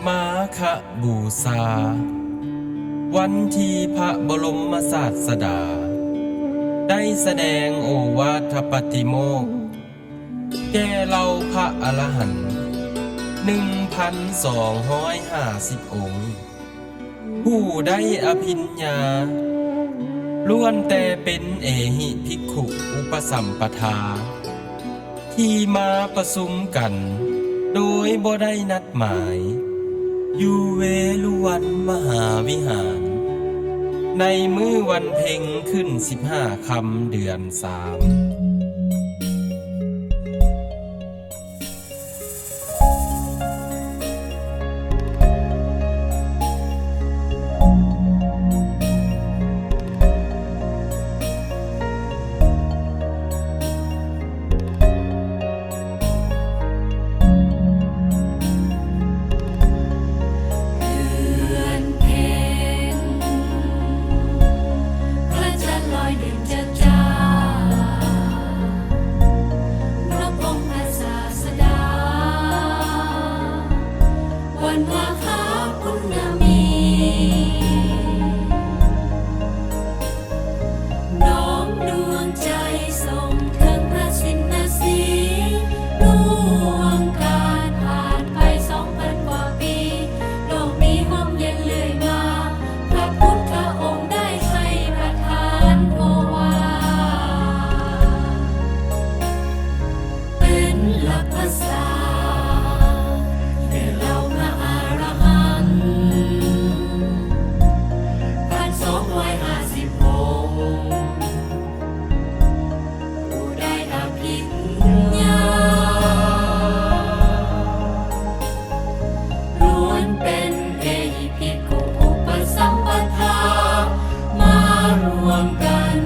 ມາຄະບູຊາ ວັນທີ່ພະບໍລົມມະສາດສະດາ ໄດ້ສະແດງໂອວາທະປາຕິໂມກ ແກ່ເຫຼົ່າພະອະລະຫັນ ໜຶ່ງພັນສອງຮ້ອຍຫ້າສິບອົງ ຜູ້ໄດ້ອະພິນຍາ ລ້ວນແຕ່ເປັນເອຫິພິກຂຸອຸປະສຳປະທາ ທີ່ມາປະຊຸມກັນໂດຍບໍ່ໄດ້ນັດໝາຍ ຢູ່ເວລຸວັນມະຫາວິຫານ ໃນມື້ວັນເພັງຂຶ້ນສິບຫ້າຄ່ຳເດືອນສາມ. ເດືອນເພັງ ພະຈັນລອຍເປັນຈາຈາ ພະປົງພະສາສະດາ ວັນມາຄະປຸນນະມີ ນ້ອມດວງໃຈສົ່ງເຖິງພະຊິນນະສີ ລ່ວງການຜ່ານໄປສອງພັນກວ່າປີ ໂລກມີຮົ່ມເຢັນເລື້ອຍມາ ພະພຸດທະອົງໄດ້ໃຫ້ປະທານໂອວາດ ເປັນຫຼັກພາສາ ແກ່ເຫຼົ່າພະອະລະຫັນ ພັນສອງຮ້ອຍຫ້າສິບຫົກ ຜູ້ໄດ້ອະພິນຍາ ລ້ວນເປັນເອຫິພິກຂຸອຸປະສຳປະທາ ມາລວມກັນ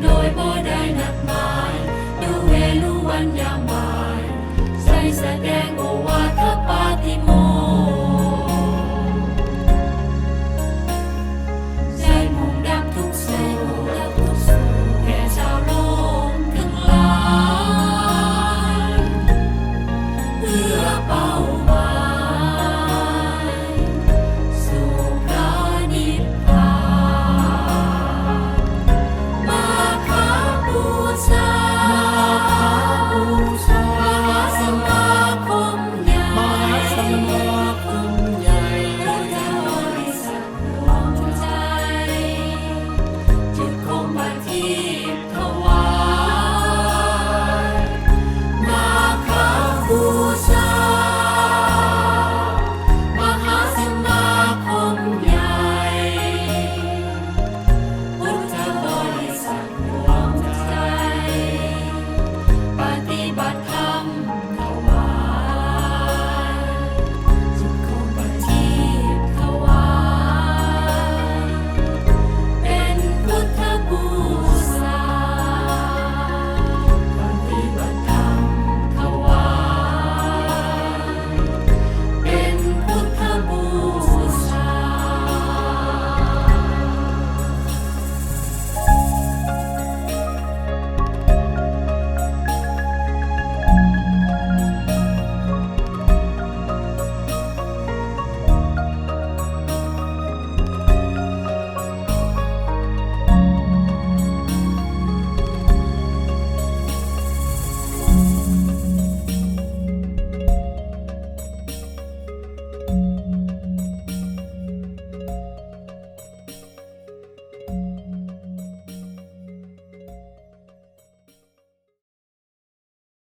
ໂດຍບໍ່ໄດ້ນັດໝາຍ ຢູ່ເວລຸວັນຍາມໂມ